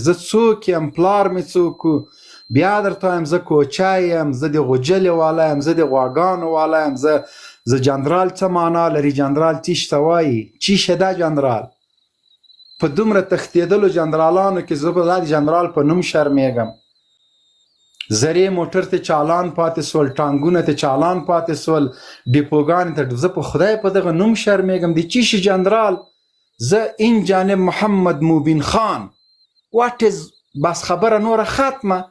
زه څوک یم، پلار مې څوک و؟ بیا درته وایم زه کوچی یم، زه د غوجلې والا یم، زه د غواګانو والا یم، زه جنرال څه معنا لري، جنرال چیش ته وایي، چیشه ده جنرال؟ په دومره تښتېدلو جنرالانو کې زه به د جنرال په نوم شرمېږم. زرې موټر ته چالان پاتې سول، ټانګونه ته چالان پاتې سول، ډیپوګانې ته، زه په خدای په دغه نوم شرمېږم. د چیشي جنرال؟ زه این جانب محمد مبین خان، وات از بس خبره نوره ختمه.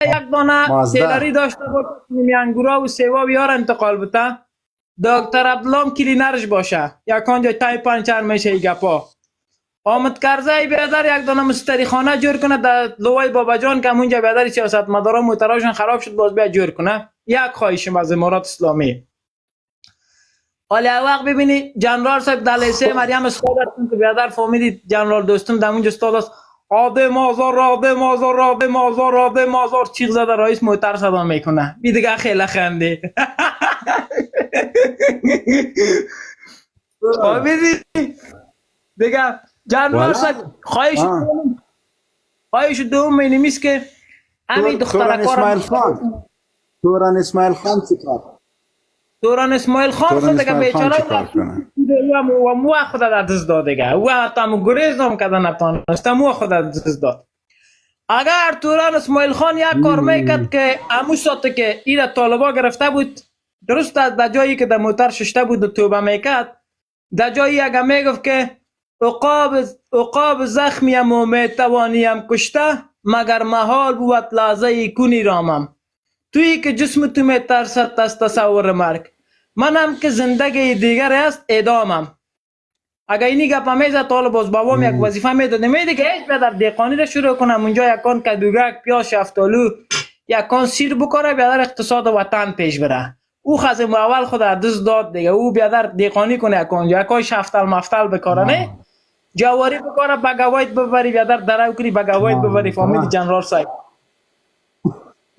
یک دانه مازده. تیلری داشته باشه، نیمی انگورا و سیوا و یار انتقال بده. دکتر عبدالله کلینرش باشه، یکان جای تای پنچر میشه ای گپا. آمد کرزی بیادر یک دانه مستری خانه جور کنه در لوای بابا جان که همونجا بیادر سیاست مدارا موتراشون خراب شد، باز بیا جور کنه. یک خواهشم از امارات اسلامی. حالا وقت ببینی جنرال صاحب در لیسه مریم استاد هستن که بیادر فهمیدید جنرال دوستم در اونجا استاد است. آدم آزار، آدم آزار، آدم آزار، آدم آزار، چیغ زده رئیس موتر صدا میکنه. بی دیگه خیلی خندی. فهمیدی؟ دیگه جنرال والا. صاحب خواهش آه. خواهش دوم می که همین توران دخترکارم اسماعیل خان، توران اسماعیل خان چیکار؟ توران اسماعیل خان توران خود دیگه اسماعیل خان بیچاره چیکار کنه؟ و مو خود در دست داد دیگه. او حتی مو گریز هم کردن نتانست، مو خود در دست داد. اگر توران اسماعیل خان یک کار میکرد که امو ساعت که ایره طالبا گرفته بود، درست در جایی که در موتر ششته بود و توبه میکرد، در جایی اگر میگفت که عقاب عقاب زخمیم و میتوانیم کشته، مگر محال بود لحظه کنی رامم، تویی که جسم تو میترسد از تصور مرگ، منم که زندگی دیگر است اعدامم. اگر اینی گپ میزد طالب باز بابام یک وظیفه میداد، نمیده که هیچ بیادر دهقانی را شروع کنم اونجا، یکان کدوگک، پیاز، شفتالو، یکان سیر بکاره، بیادر اقتصاد وطن پیش بره. او خزم اول خود از دست داد دیگه. او بیادر دهقانی کنه، یکان یکان شفتل مفتل بکاره، نه جواری بکاره، بگوایت ببری بیادر، درو کنی بگوایت ببری. فهمیدی جنرال صاحب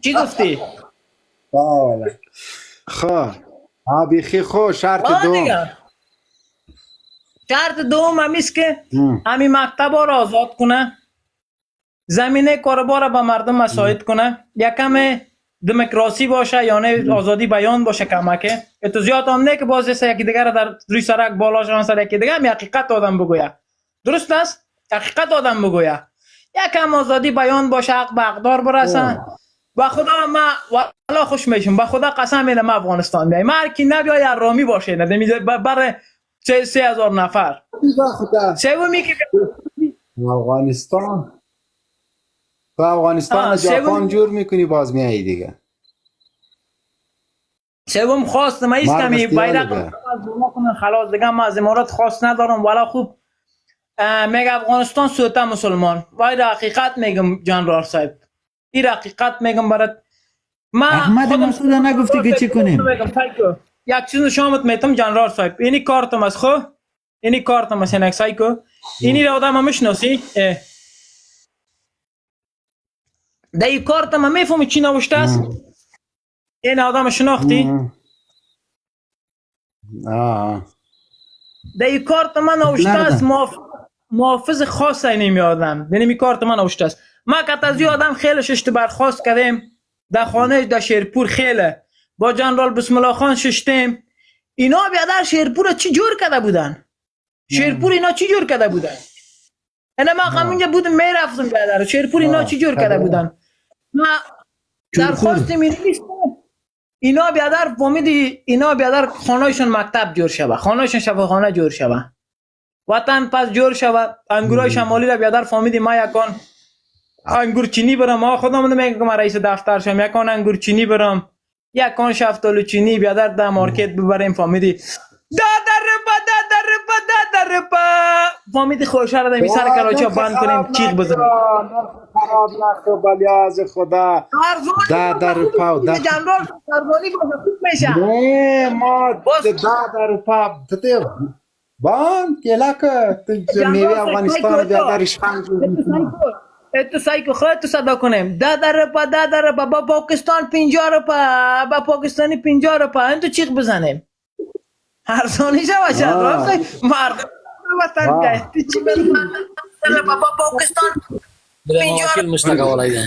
چی گفتی؟ والا خب ها بیخی خو شرط آه دوم. دیگه شرط دوم همیست که همین مکتب ها را آزاد کنه، زمینه کاروبار را به مردم مساعد کنه، یکم دموکراسی باشه، یعنی آزادی بیان باشه کمکه، تو زیاد هم نه که باز یکی دیگر را در روی سرک بالا شان سر یکی دیگه هم حقیقت آدم بگویه. درست است، حقیقت آدم بگویه، یکم آزادی بیان باشه، حق به حقدار برسن. با خدا ما والا خوش میشم، با خدا قسم اینه ما افغانستان بیایم، هر کی نبیای رامی باشه، نه بر 3000 نفر. خدا سومی که افغانستان تو افغانستان آه، ژاپن جور میکنی باز میایی دیگه. سوم خواست ما ایست مرد کمی است بیرق یاله. از ما کنن خلاص دیگه. ما از امارات خواست ندارم ولی خوب میگه افغانستان سوته مسلمان. وای حقیقت میگم جنرال صاحب، این حقیقت میگم برات. ما احمد خودم مسعود نگفتی که چی کنیم؟ میگم سایکو یک چیز شامت میتم جنرال صاحب، اینی کارتم است خو، اینی کارتم است، اینک سایکو، اینی را آدم میشناسی؟ در این کارت ما میفهمی چی نوشته است؟ این آدم شناختی؟ آه. در این کارت من نوشته است محافظ خاص اینی آدم، یعنی می کارت من نوشته است. ما که از این آدم خیلی ششت برخواست کردیم در خانه در شیرپور، خیلی با جنرال بسم الله خان ششتیم. اینا بیادر شیرپور چی جور کرده بودن؟ شیرپور اینا چی جور کرده بودن؟ اینا ما همونجا بودم میرفتم بیادر شیرپور اینا چی جور کرده بودن؟ ما درخواست این نیست اینا بیادر فهمیدی، اینا بیادر خانهشون مکتب جور شوه، خانهشون شفاخانه جور شوه، وطن پس جور شوه. انگورای شمالی را بیادر فهمیدی ما یکان انگور چینی برم، ما خودم نمیگم که من رئیس دفتر شم، یکان انگور چینی برم، یکان شفتالو چینی بیادر در مارکت ببریم. فهمیدی دادر رپا دادر رپا دادر رپا، فهمیدی خوشه را دمی سر کراچی بند کنیم، چیغ بزنیم. خراب نخو بلیاز خدا. ارزانی ده در پا ده. جنرال ارزانی باشه خوب میشه. نه ما باز- ده در پا ته بان کلا که ته میوه افغانستان بیا در شخان جور می‌کنی. تو سایکو خود تو صدا کنیم ده در رپا ده در رپا، با پاکستان 50 روپا، با پاکستانی 50 روپا، این تو چیغ بزنیم ارزانی شوه. آه. راست مردم وطن کې ته چی میگی؟ بابا پاکستان درېیم وکیل مشته کولای دی.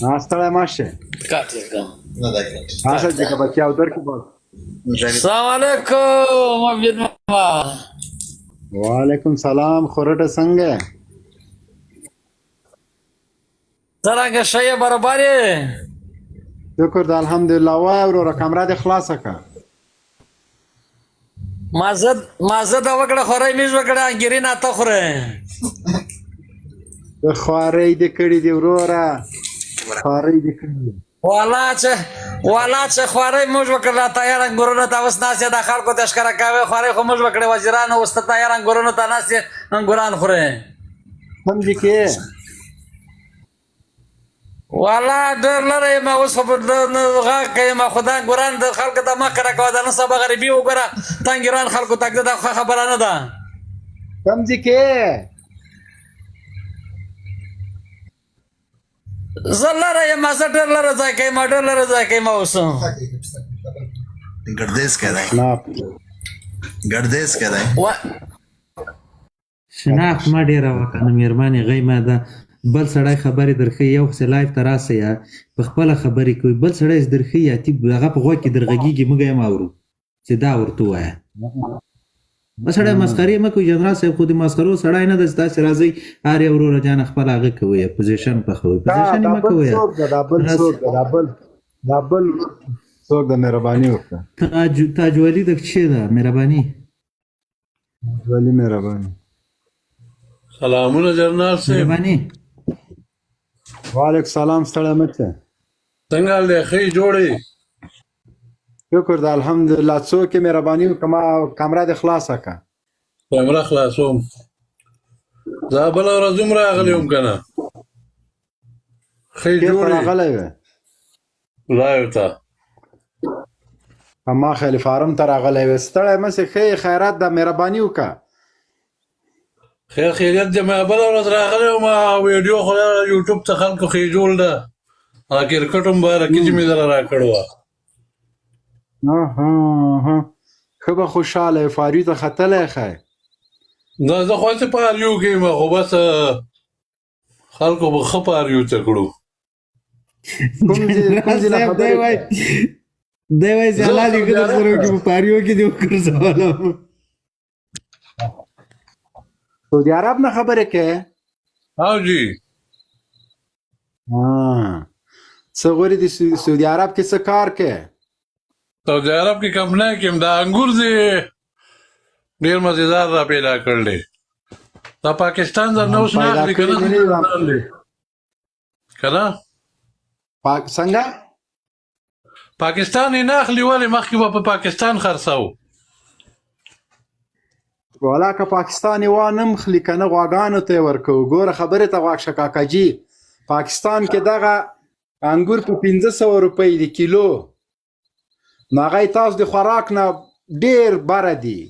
ها، ستړی مه شې. کاټ یې کړم. هسه چې که بچیا او درکې بس. السلام علیکم عبد ماما. وعلیکم سلام خورټه څنګه؟ څرنګه ښه یې، برابر یې؟ شکر ده الحمدلله. وایه وروره، کمره دې خلاصه کړه. مازه د وکړه، خورۍ میږ وکړه، انګیري نه ته خورې. د خوارۍ دې کړي دي وروره، خوارۍ دې کړي دي. والا چې خوارۍ موږ وکړه، تیار انګورونو ته اوس ناست یې، د خلکو ته ښکاره کوې. خوارۍ خو موږ وکړې وزیرانو، اوس ته تیار انګورونو ته ناست یې، انګوران خورې. کوم ځای کې؟ والا ډېر لرې یم اوس، خو په غږ کوي ما. خو دا انګوران د خلکو ته مه ښکاره کوه، دا نن سبا غریبي وګوره، ته انګوران خلکو ته ږده، دا ښه خبره نه ده. کوم ځای کې؟ زه لره یم، زه ډېر لره ځای کې یم، ډېر لره ځای کې یم اوس. ګردیز کې دی. نه. ګردیز کې دی. شناخت ما ډیره وکړه مېرمنې غیمه ده. بل سړی خبرې درښي، یو خو live ته راسي په خپله خبرې کوي، بل سړی درښي یا تی هغه په غوږ کې درغږیږي، موږ یې هم اورو چې دا ورته ووایه. سړی مسخرې مه کوئ. جنرال صاحب خو د مسخرو سړی نه دی چې تاسې راځئ هر یو وروره جانه خپل هغه کوئ، position پخوئ. دا position یې دا مه بل کوئ. څوک ده؟ دا بل څوک ده؟ دا بل څوک ده؟ مهرباني وکړه. تاج ولي د چی ده؟ مهرباني. ولي مهرباني. سلامونه جنرال صاحب. مهرباني. وعلیکم سلام، ستړی مه شه. څنګه حال دی؟ ښه یې، جوړې؟ شکر ده الحمدلله. څوک یې؟ مهرباني وکړه، ما کمره دې خلاصه کړه. کمره خلاصوم. زه بله ورځ هم راغلی وم که نه؟ ښه یې، چېرته جوړې؟ راغلی وې؟ live ته. ما خیال فارم ته راغلی وې. ستړی مه شې، ښه یې، خیرات ده، مهرباني وکړه. خیر خیریت دی. ما بله ورځ راغلی وم، ویډیو خو یوټیوب ته خلکو ښې جوړ ده، هغه کرکټ هم بارکي چې مې دله راکړی وه. ها، ښه به خوشحاله یې، فاریو ته ختلی ښی. نه، زه خو هسې په اریو کې یم، خو بس خلکو به ښه په اریو ته کړو. کوم ځای نه صاحب دی خبرې وای کوې؟ دی وای چې زه الله دې سعودي ښه در عرب سره ته. وکړي، په پاریو کې دې وګرځولم. سعودي عرب نه خبرې کوې؟ او جی. ها، څه غوري د سعودي عرب کې څه کار کوې؟ سعودي عرب کې کمپنۍ کې یم. دا انګور دې ډېر مزیدار را پیدا کړل. دا پاکستان در نه اوس نه پیدا اخلي که کړي نه؟ دي نه دي. که نه؟ پاک څنګه؟ پاکستان یې نه اخلي، ولې؟ مخکې به په پاکستان خرڅاو. ولا که پاکستان یې وا نه مخلي که نه، غواګانو ته یې ورکوو. ګوره، خبرې ته غوږ شه کاکا جي. پاکستان کې دغه انګور په 500 روپۍ دي کیلو، نو هغه یې تاسو د خوراک نه ډېر بره دي.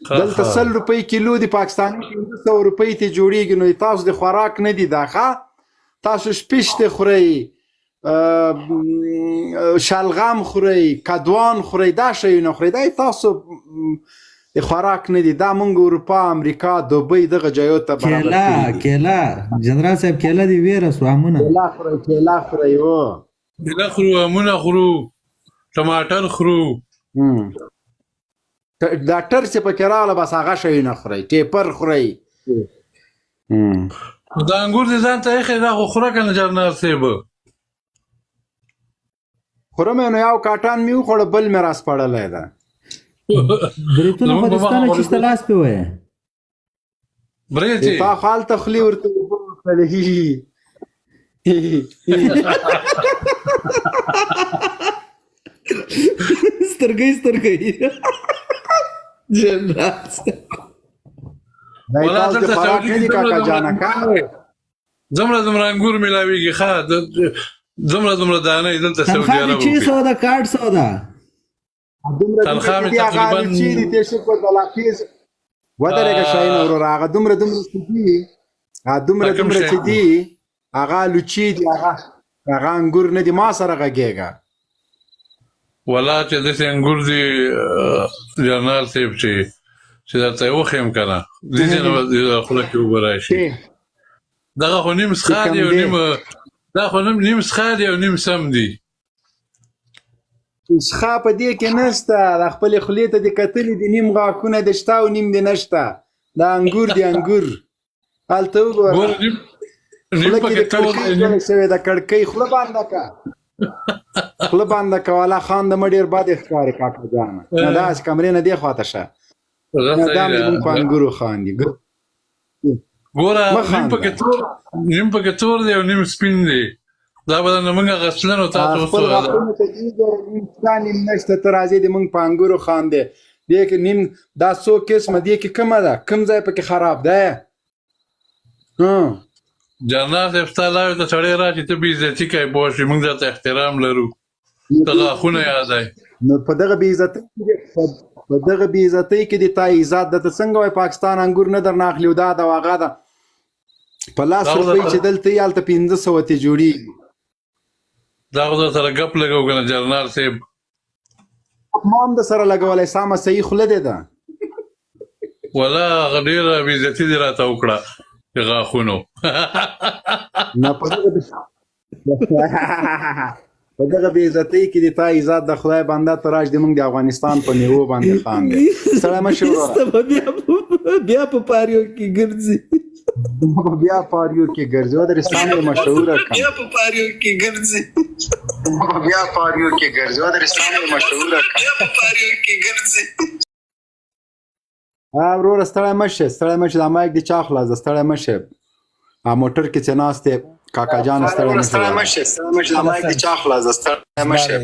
دلته 100 روپۍ کیلو دي، پاکستاني 500 روپۍ ته جوړیږي، نو تاسو د خوراک نه دي دا. ښه، تاسو شپشتې خورئ، شلغم خورئ، کدوان خورئ، دا شیونه خورئ، دا تاسو د خوراک نه دي. دا مونږ اروپا، امریکا، دوبۍ دغه جایو ته برابر کیلا کړي دي. کیلا جنرال صاحب، کیلا دی ویره سو امونه. کیلا خورئ، کیلا خورئ او کیله خورو، امونه خورو، ټماټر خورو. ډاکټر چې پکې راغله، بس هغه شیونه خورئ، ټیپر خورئ. دا انګور دې ځان ته ایښی، دا خو خوره که نه جنرال صاحب؟ خورم یې نو، یو کاټان مې وخوړه، بل مې راسپړلی ده. بریتونه زموږ خو په دې مخه ستنه چې خوري. لاس پې وایې. برېتې. تا خو هلته خولې ورته اوبه وکړلې، هی هی هی هی. سترګې سترګې جنرال صاحب. دا ولا تاسو د دلته خوراک سعودي نه کې دي دومره کاکا دومره جانه کا. دومره دومره انګور میلاویږي. ښه، دومره دومره دانې دلته سعودي تنخواه دې عربو چی کې. سو ده کارډ سو ده؟ دومره تنخواه دومره مې چې دي هغه تقریباً الوچې دي، ته شکر د لاپیز ودرېږه. شاهین وروره، هغه دومره دومره چې دي، هغه دومره دا کوم دومره شی؟ چې دي هغه الوچې دي، هغه انګور نه دي. ما سره غږېږه. ولا چې داسې انګور دي جنرال صاحب چې چې درته یې وښیم که نه، دې ځای نه به دې خوله کې اوبه راشي. دغه خو نیم څښا کوم دی او دی؟ نیم، دا خو نیم څښا دی او نیم سم دی. څښا په دې کې نشته، د خپلې خولې ته دې کتلي دي، نیم غاښونه دې شته او نیم دې نشته. دا انګور دی، انګور هلته وګوره. ګوره نیم خوله کې پکې د تور کړکۍ دی، نیم جوړه شوې ده، کړکۍ. خوله بنده که، خوله بنده که، والا خان د مه ډېر بد ښکاري کاکا جانه. نه داسې کمرې نه دې خواته شه. دا نه صحیح دا مې ده. مونږ په انګورو خاندي. ګوره مه نیم خانده. پکې تور، نیم پکې تور دی او نیم سپین دی. دا به نه موږ غسلن او تاسو اوس خپل غاښونو ته دې ګوره، نیم شته نیم نشته. ته راځې د مونږ په انګورو خاندې. دې کې نیم، دا څو قسمه دې کې کومه ده؟ کوم ځای پکې خراب دی؟ ها جنرال صاحب، ستا لارې ته سړی راشي، ته بې عزتي کوې، پوه شوې؟ موږ درته احترام لرو، ته غاښونه یادوې. نو په دغه بې عزتۍ کې په دغه بې عزتۍ کې دې تا عزت ده. ته څنګه وایې پاکستان انګور نه درنه اخلي او دا ده او هغه ده؟ په لاس دا خو روپۍ چې درته دلته یې هلته 500 ترې جوړېږي. دا خو در سره ګپ لګو که نه جنرال صاحب؟ ما هم د سره لګولی، سمه صحیح خوله دې ده. ولا هغه ډېره بې عزتي دې راته وکړه د غاښونو. نه په دغه په دغه بې عزتۍ کې دې تا عزت د خدای بنده، ته راش دې موږ د افغانستان په میوو باندې خاندې. ستړی مه شې وروره. ته به بیا په پاریو کې ګرځي. بیا پاریو کې ګرځي. ودرې سم یې مشهوره کړم. بیا په پاریو کې ګرځي. بیا پاریو کې ګرځي. ودرې سم یې مشهوره کړم. بیا په پاریو کې ګرځي. ها وروره ستړی مه شې، ستړی مه شې. دا مایک دې چا خلاص ده؟ ستړی مه شې. موټر کې چې ناست یې کاکا جان، ستړی مه شې. ستړی مه شې، ستړی مه شې. دا مایک دې چا خلاص ده؟ ستړی مه شې.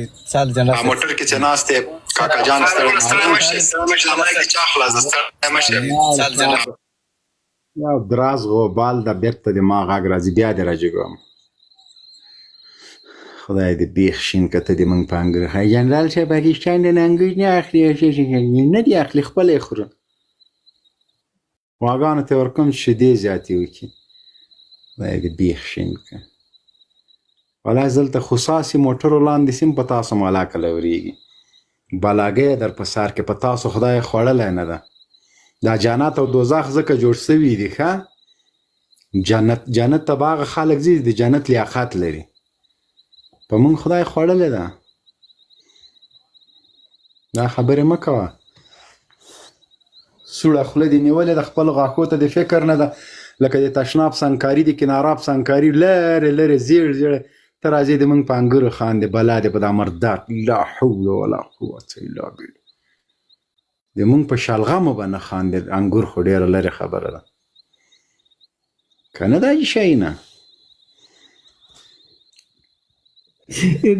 موټر کې چې ناست یې کاکا جان، ستړی مه شې. ستړی مه شې. دا مایک دې چا خلاص ده؟ ستړی مه شې. یو دراز غوبال ده، بیرته د ما غږ راځي، بیا دې راجګوم. خدای دې بیخ شین که ته دې موږ په انګور ښه. جنرال صاحب پاکستان د انګور نه اخلي، نه دي اخلي، خپله یې خورو. غواګانو ته ورکوم چې شیدې زیاتې وکړي. خدای دې بیخ شین که. ولا زه دلته خصاصي موټرو لاندې سیم په تاسو ملاکه لورېږي. بلاګۍ در په سر کې په تاسو خدای خوړلی نه ده. دا جنت او دوزخ ځکه جوړ سوي دي. ښه جنت، جنت ته به هغه خلک ځي د جنت لیاقت لري. په موږ خدای خوړلې ده. دا خبرې مه کوه. سوړه خوله دې نیولې ده، خپل غاښو ته دې فکر نه ده. لکه د تشناب سنکاري دي، کناراب سنکاري لرې لرې زیړ زیړ. ته راځې د موږ په انګورو خاندې. بلا دې په دا مردار. لا حول ولا قوت الا بالله. د موږ په شلغمو به نه خاندې، انګور خو ډېره لرې خبره ده که نه دا شی نه.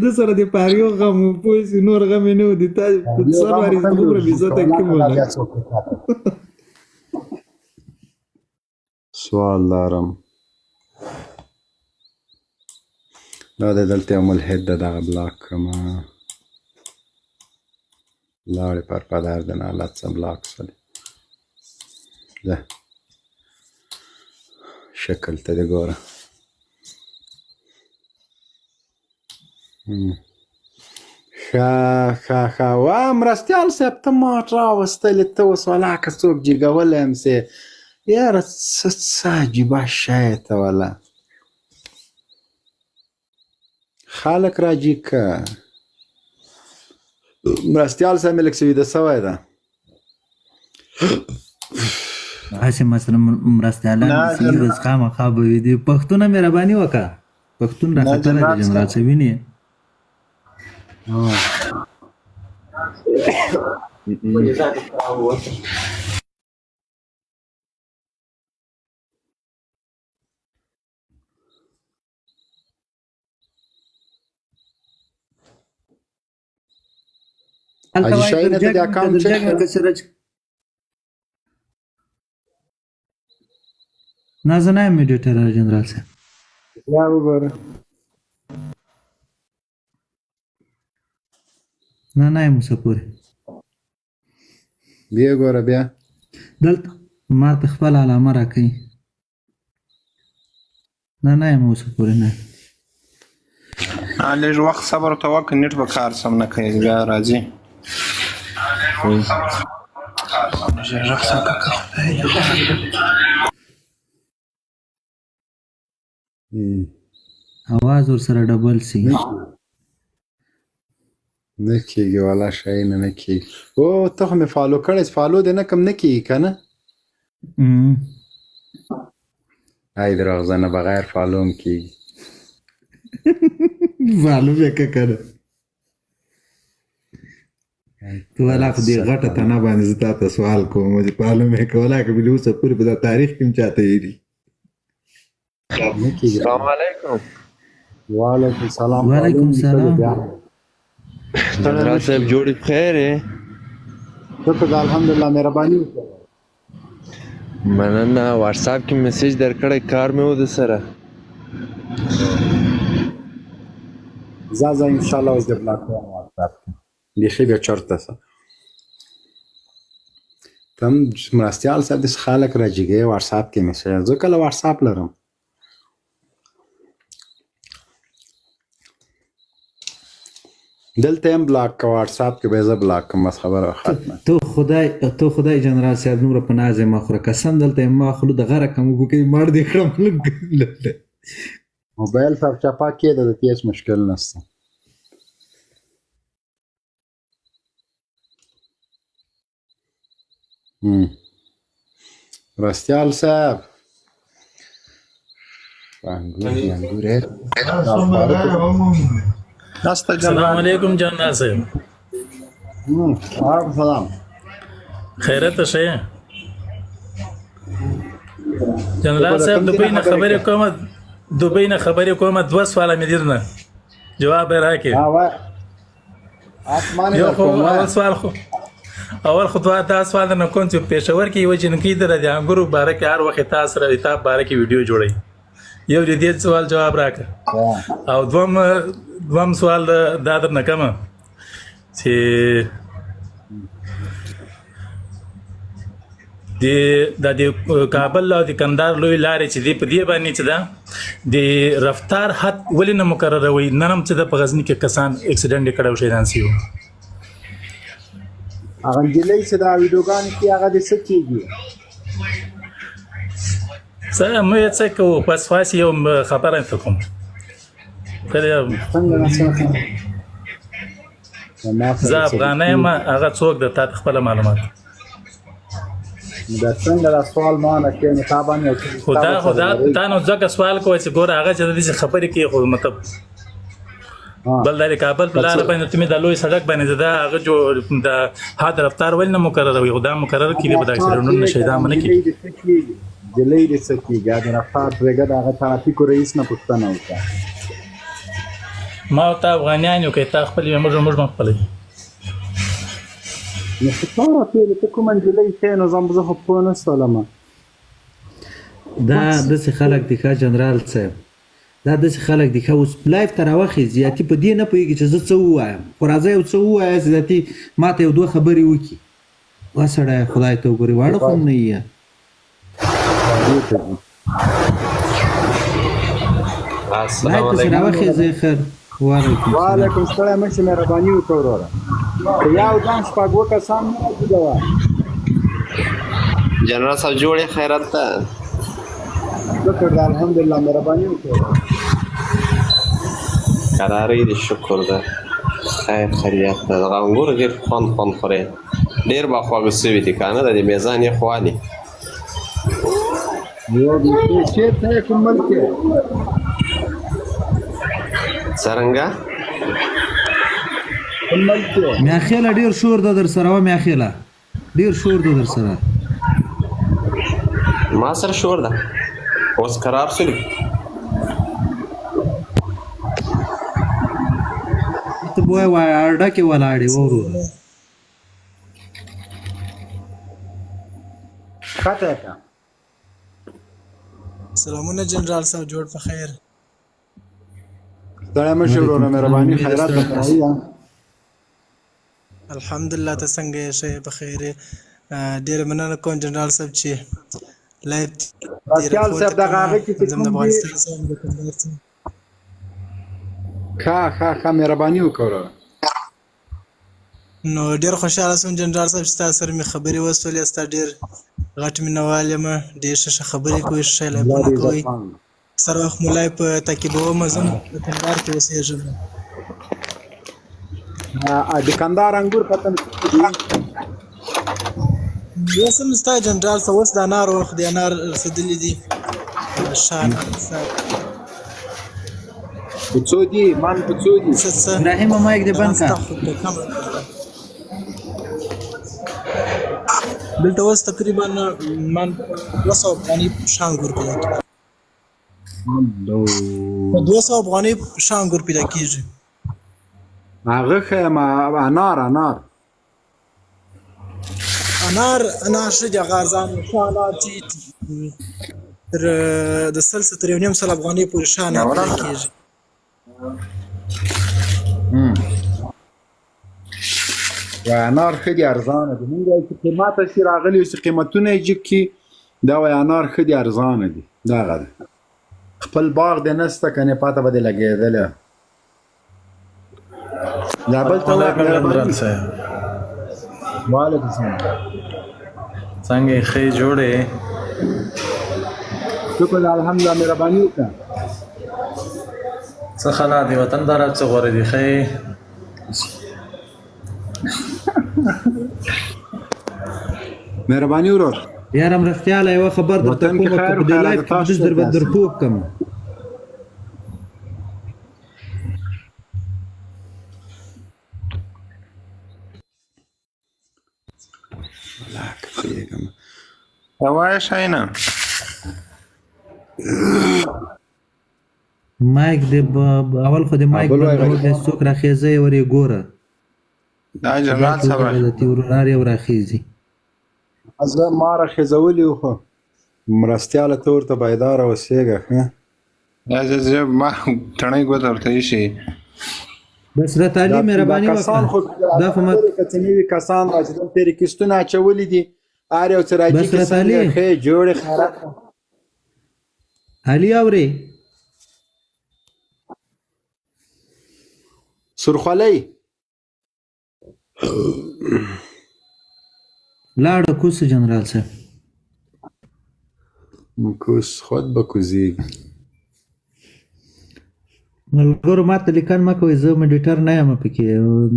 د سره د پاریو غم و، پوه شي نور غم یې نه و. د تا په سر واري دومره بې عزته کوم ولا. سوال لرم. دا د دلته یو ملحد ده، دغه بلاک کړم. لاړې پر پدر د نالت څه بلاک سولې ده. شکل ته دې ګوره. ښه ښه ښه. وا مرستیال صاحب ته ماټ راوستلې، ته اوس ولاکه څوک جګولی هم سې. یاره څه څه عجیبه شی ته ولا خلک راجیګ که. مرستیال صاحب مې لږ څه ویده سوی ده. هسې مثلا مرستیالان نه دي چې ورځ خامخا به وي. دي پښتونه مهرباني وکړه، پښتون را نه خطر دی جنرال جنرال صاحب. صاحب ویني. هلته حاجي وایي شاهینه در ته جګ د مې که اکاونټ در چک جګ مې که سرج. نه زه نه یم میډیټر جنرال صاحب. بیا وګوره. نه نه یم اوسه پورې. بیا ګوره بیا. دلته ما ته خپله علامه راکوي. نه نه یم اوسه پورې نه. لږ وخت صبر ته وکړه، نېټ به کار سم نه کوي، بیا راځي. غږ څنګه که خدای اواز ورسره ډبل سي. نه کېږي والا شی نه نه کېږي. او ته خو مې فالو کړی، فالو دې نه کم نه کېږي که نه؟ ای دروغجنه، بغیر فالو هم کېږي. فالو مې که کنه. ته ولا په دې غټه تنه باندې زه تا ته سوال کوم چې فالو مې که، ولا که مې له اوسه پورې په دا تاریخ کې هم چاته ویلي. نه کېږي. السلام علیکم. وعلیکم سلام. وعلیکم سلام. جنرال صاحب جوړ په خیر یې؟ شکر ده الحمدلله، مهرباني وکړه. مننه. واتساپ کې میسج درکړی، کار مې و د سره. ځه ځه انشاءالله اوس دې بلاک کوم واتساپ کې، بیخي بیا چرته سه. تم مرستیال صاحب داسې خلک راجګوي واتساپ کې میسج، زه کله واتساپ لرم؟ دلته هم بلاک که واتساپ کې به زه بلاک کوم، بس خبره ختمه. ته خدای جنرال صاحب نوره په ناز یې مه خوره، قسم دلته یې ما خلو د غره کم اوبه کوي، مړ دې کړم. موبایل صاحب چپا کېده، د هېڅ مشکل نشته. مرستیال صاحب انګور دي، انګور. السلام علیکم جنرال صاحب. وعلیکم سلام. خیرت شه جنرال صاحب؟ دوبۍ نه خبرې کوم، دوبۍ نه خبرې کوم. دوه سواله مې درنه جواب یې راکړې. یو خو اول سوال خو اول خو دا سوال درنه کوم چې پېښور کې یوه جینکۍ ده، د انګورو باره کې هر وخت تا سره د تا باره کې ویډیو جوړوي. یو د دې سوال جواب راکړه، او دوم سوال دا درنه کوم چې د کابل او د کندهار لوی لارې چې دی په دې باندې چې ده د رفتار حد ولې نه مقرروي؟ نن هم چې ده په غزني کې کسان اکسیډنټ یې کړی او شهیدان شوي وو. هغه نجلۍ چې دا ویډیوګانې کې هغه دې څه کېږي؟ څه مې څه کوو، بس خاص یو خبره ته کوم. څنګه نه څنګه؟ زه افغانه یم، هغه څوک د تا خپله معلومات. دا څنګه دا سوال ما نه کې نو تا باندې؟ خدا تا نو ځکه سوال کوی چې ګوره هغه چې د دې خبرې کوي، خو مطلب بل د کابل په لار باندې ته مې د لوی سړک باندې دا هغه جو د حد رفتار ولې نه مقرروي؟ خو دا مقرر کړي به دا اکسیډنټونه شهیدان نه کېږي. جلۍ دې څه کېږي؟ د رفتار پرېږده، د هغه ترافیکو رئیس نه پوښتنه وکړه. ما او تا افغانیان یو، که تا خپلې موږ هم خپلې. نو خو تا راته ویلې ته کومه نجلۍ ښیې، نو زه خو پوه نه سولم. دا داسې خلک دي ښه جنرال صاحب، دا داسې خلک دي ښه اوس live ته راوخېژي، اتي په دې نه پوهېږي چې زه څه ووایم، خو راځه یو څه ووایه چې اتي ما ته یو دوه خبرې وکړي. وا سړیه خدای ته وګورې، واړه خو هم نه یې. السلام live ته چې علیکم. راوخېژئ خیر. وعلیکم سلام. وعلیکم ستړی مه شې، مهرباني وکړه وروره، که یو دم شپږ اووه کسان مه راجګوه. جنرال صاحب جوړ یې خیرت ده؟ شکر ده الحمدلله، مهرباني وکړه. قراري دې شکر ده، خیر خیریت ده. دغه انګور ډېر خوند خوند خورې، ډېر به خواږه سوي دي که نه، د دې میزان یې خوالي. یو بیخي چېرته یې، کوم ملک یې؟ څرنګه؟ کوم ملک یې؟ میاخېله ډېر شور ده در سره، وه میاخېله ډېر شور ده در سره. ما سره شور ده؟ اوس قرار سولي. ته به وایې اډه کې ولاړ یې وروره. ښکته یې کړه. سلامونه جنرال صاحب، جوړ په خیر؟ ستړی مه شې وروره، مهرباني، خیرات درته وایي. الحمدلله، ته څنګه یې؟ ښه یې، په خیر یې؟ ډېره مننه کوم جنرال صاحب چې live دې مرستیال راپورته صاحب دغه هغه کې چې کړم. زم د کوم دي افغانستان څخه یم، د کندهار څخه. ښه ښه ښه، مهرباني وکړه وروره. نو ډېر خوشحاله شوم جنرال صاحب چې تاسو سره مې خبرې وسولې. ستا ډېر غټ مینوال یم، ډېر ښه ښه خبرې کوئ، ښه ښه الله لایفونه دې کوئ. عزتمند. سر وخت مو لایف تعقیبوم، زه هم په کندهار کې اوسېږم. د کندهار انګور ختم شوي دي. اوس هم ستا جنرال صاحب، اوس د انار وخت دی، انار رسېدلي دي. ښه انار ستا. په څو دي من په څو دي؟ څه څه ابراهیم مایک دې دغه بند ستا کا. خو په کمه ده. دلته اوس تقریبا من 200 افغانۍ ښه انګور پیدا کېږي. په 200 افغانۍ ښه انګور پیدا کېږي. هغه ښه یم، انار انار. انار انار ښه دي، هغه ارزان دي. ښه انار چې تر د 100 څخه تر 1.5 افغانۍ پورې ښه انار پیدا کېږي. وای انار ښه دي ارزانه دي. مونږ وایو چې قیمت هسې راغلي اوس قیمتونه یې جګ کړي، دا وایي انار ښه دي ارزانه دي. دغه دی خپل باغ دې نسته کنې پته به دې لګېدلې. دا بل ته وایه علیکم جنرال مهرباني. صاحب. وعلیکم السلام. څنګه یې ښه یې جوړ یې؟ شکر دی الحمدلله، مهرباني وکړه. څه خلا دی وطن دار څه غوره دي ښه یې؟ مهرباني ورور. یاره مرستیاله یوه خبر درته وطن کې کوم که خیر په دې خیرات لایف کې تاسو دوز در ته به درپوه کم. ولاکه پوهېږم. وایه شاینه. مایک دې اول خو دې مایک بل وای بندوه، غریب. بیا څوک راخېږي ور یې ګوره. دا خدای جنرال ته صاحب وګوره غلطي ورور یې وراخېږي. زه ما راخېژولي وو خو مرستیاله ته ورته بیداره اوسېږه ښه. دا زه ما تڼۍ ګوته ورته ایښې. بس راته علي دا مهرباني کسان وکړه خو دا خو ما که څه نوي کسان را چې دلته ریکویسټونه اچولي دي، هر یو څه راځي بس که راته څنګه علي ښې جوړې خیرات. علي اورې سرخولۍ لاړه کوس جنرال صاحب. کوس خود به کوزیږي. ملګرو ماته لیکن مه کوئ، زه مډیټر نه یم پکې،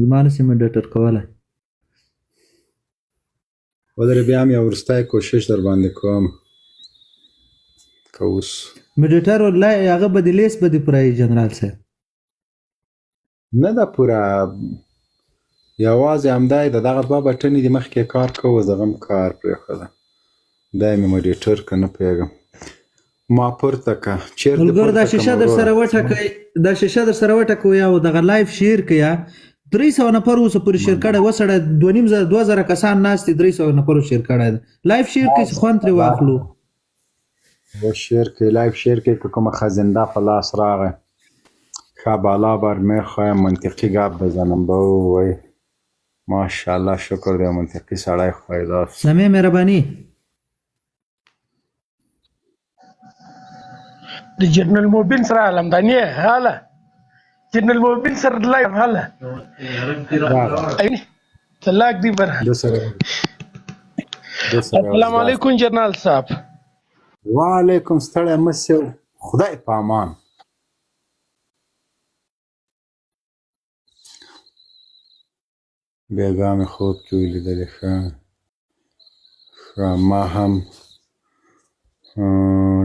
زما نشي مډیټر کولی. ودرې بیا هم یو وروستی کوشش در باندې کوم که اوس مډیټر والله هغه به دې لیس به دې پوره وي جنرال صاحب. نه ده پوره، یوازې همدا یې ده، دغه دوه بټنې دي مخکې یې کار کوو، زه هم کار پرېښوده، دا مې مډیټر که نه پوهېږم. ما پورته که چیرته ملګرو دا پورته شیشه کم در وروره. سره وټکئ، دا شیشه در سره وټکوئ او دغه لایف شیر کړئ. 300 نفر اوسه پورې شیر کړی وسړی، 2500 2000 کسان ناست دي، 300 نفرو شیر کړی دی. لایف شیر کړئ چې خوند ترې واخلو. و شیر کې لایف شیر کې که کومه خزنده په لاس راغی ښه بالا بر میخوایم منطقي ګپ بزنم به وای. ماشاءالله شکر دی منطقي سړی خو پیدا شو. سمې مهرباني. د جنرال موبین سره علمداني هاله جنرال موبین سره لایف هاله طلاق دی بر. السلام علیکم جنرال صاحب. وعلیکم ستړی مه سې، خدای په امان. بېګا مې خوب کې ولیدلې. ښه ښه ما هم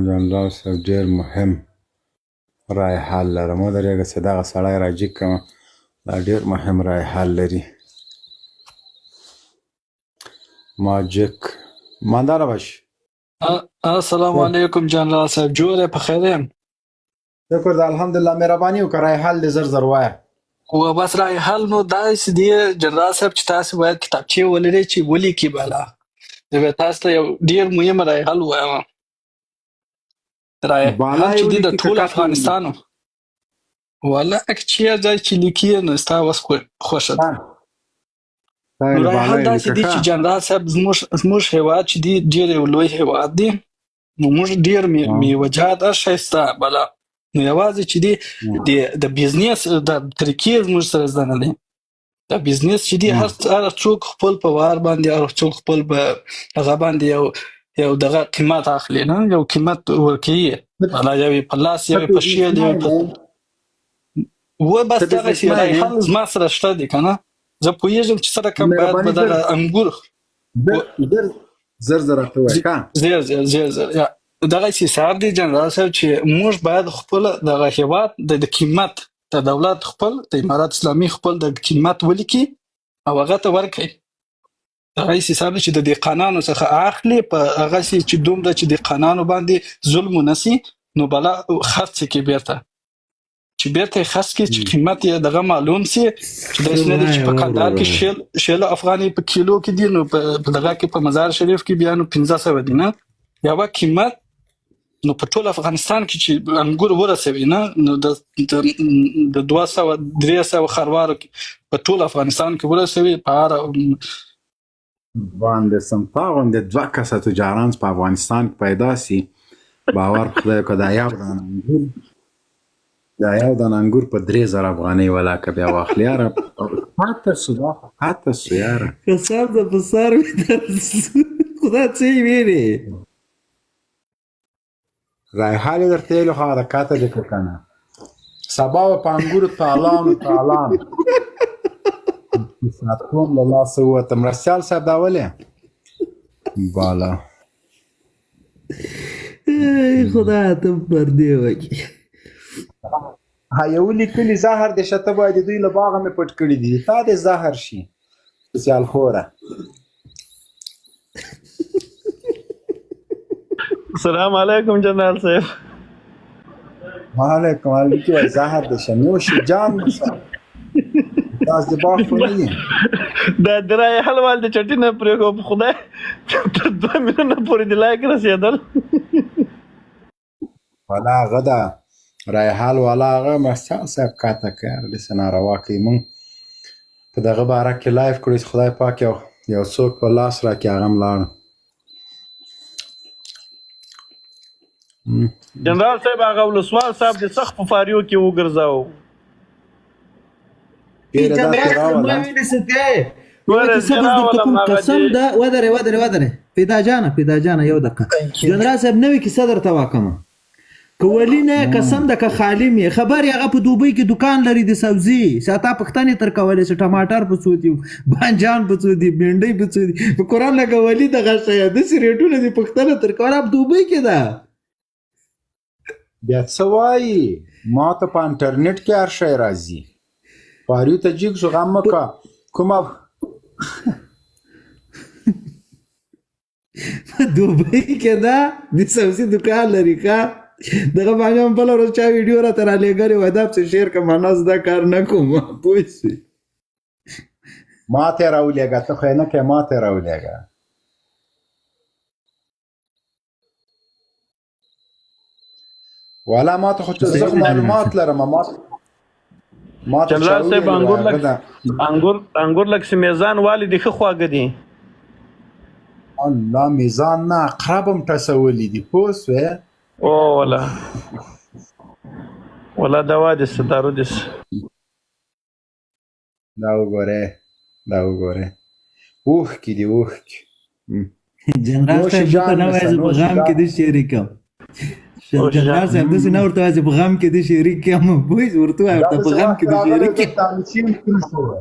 جنرال صاحب ډېر مهم رای حل لرم. ودرېږه چې دغه سړی راجیګ کړم، دا ډېر مهم رای حل لري. ما جک مانداره باش. السلام علیکم جنرال صاحب، جوړ یې په خیر یم؟ شکر ده الحمدلله، مهرباني وکړه رای حل دې زر زر وایه. و بس رای حل نو داسې دی جنرال صاحب چې تاسو باید کتابچې ولرئ چې ولیکي بالا. زه به تاسو ته یو ډیر مهم رای حل وایم. رای بالا حل یې چې دی د ولیکي که ټول کښته افغانستان ولا که چیر ځای چې لیکي نو ستا وس خوښه ده. نو خیر رای بالا حل یې داسې لیکه دی چې ښه. جنرال صاحب زموږ هیواد چې دی ډیر یو لوی هیواد دی، نو موږ ډیر میوه جات هر شی شته بلا، نو یوازې چې دی د بزنس د طریقې زموږ سره زده نه دی. دا بزنس چې دی هر هر څوک خپل په وار باندې، هر څوک خپل په هغه باندې یو یو دغه قیمت اخلي، نه یو قیمت ورکوي. ولا یو یې په لاس، یو یې په شیل، یو یې په و بس ته دغه شی بزنسمن یې؟ ریحان زما سره شته دی کنه، زه پوهیږم چې څه رقم باید مهرباني به زر دغه انګور زر زر زر زر راته ووایه ښه. زیر زیر زیر زیر یا دغه حساب دی جنرال صاحب، چې موږ باید خپل دغه هیواد د قیمت د دولت خپل د امارت اسلامي خپل د قیمت ولیکي او هغه ته ورکړي. دغه حساب دی چې د دهقانانو څخه اخلي په هغه سي چې دومره چې دهقانانو باندې ظلم ونه سي، نو بلا خرڅ کې بیرته چې بیرته یې خرڅ کړي چې قیمت یې دغه معلوم سي، چې داسې څه نه دی چې وایې په کندهار کې وروره؟ شل افغانۍ په کیلو کې دي، نو په دغه کې په مزار شریف کې بیا نو 500 دي، نه یوه قیمت. نو په ټول افغانستان کې چې انګور ورسوي نه، نو د د 200 300 خروارو کې په ټول افغانستان کې ورسوي په هر باندې سم تا غوندې دوه کسه تجاران په افغانستان کې پیدا سي، باور په خدای که دا یو دانه انګور، دا یو دانه انګور په 3000 افغانۍ ولاکه بیا واخلي یاره. پاته سو، دا خو پاته سو یاره. قسم ده په سر مې درد سو، خدا څه یې ویلې؟ رایحال یې درته ویلي خو هغه د کاته دې که کنه سبا به په انګورو تالان و تالان ساتوم له لاسه ووته. مرستیال صاحب دا ولې بالا ای خدای ته پر دې وکړي. ها یو لیکلي زهر دې شه، ته باید دوی له باغه مې پټ کړي دي، تا دې زهر شي سیال خوره. السلام علیکم جنرال صاحب. وعلیکم علیکم. وای زهر دې شه، نوش جان مې شه، تاسو د باغ خو نه دي. دا درای حلوال د چټي نه پرېښو، په خدای تر 2 میلیونه پورې د لایک رسېدل. والا هغه ده رایحال والا هغه مرستیال صاحب کاته که یاره داسې ناروا کوي. مونږ په دغه باره کې لایف کړو چې خدای پاک یو یو څوک په لاس راکړي، هغه هم لاړ. جنرال صاحب هغه ولسوال صاحب د سخت په فاریو کې وګرځاو. پیره دا جنرال پرې صاحب ما راوله. ویلې څه دی؟ یوه ګوره کیسه زه بس درته راولم کوم هغه قسم دې ده. ودرې ودرې ودرې پیدا جانه، پیدا جانه یو دقیقه. جنرال صاحب نوې کیسه درته واکمه. که ولی نه قسم ده که خالم یې خبر یې، هغه په دوبۍ کې دکان لري د سبزي، ستا پوښتنې تر کولې چې ټماټر په څو دي، بانجان په څو دي، بینډۍ په څو دي، په قرآن لکه ولی دغه شی داسې ریټونه دي پوښتنه تر کوله، په دوبۍ کې ده. بیا څه وایي؟ ما ته په انټرنیټ کې هر شی راځي. فاریو ته جیګ شو، غم مه په کا کومه په دوبۍ کې ده د سبزي دکان لري. ښه دغه باندې هم بله ورځ چا ویډیو راته رالیږلې وه، دا پسې شیر که ما نه زه دا کار نه کوم، پوه شوې؟ ما ته یې راولېږه، ته خو یې نه کوې، ما ته یې راولېږه. والا ما ته خو چې زه خو معلومات لرم، ما ما ته چا جنرال صاحب وویل انګور وای هغه لک ده. انګور انګور لک سي میزان والي دي ښه خواږه دي. الله میزان نه عقرب هم ټسولي دي، پوه سوې؟ او ولا ولا دوا دې څه دارو دې څه. دا وګوره دا وګوره، اوښکې دي اوښکې. جنرال نوش صاحب ته جان نه مې وایي شه، زه په نوش غم کې جان. دې شریک یم. نوش جنرال جان. صاحب داسې نه ورته وایي چې په غم کې دې شریک یم، پوه شوې؟ ورته وایه دا ورته په داسې غم وخت کې دې راغلی شریک یم. دلته الوچې هم ترې شوې.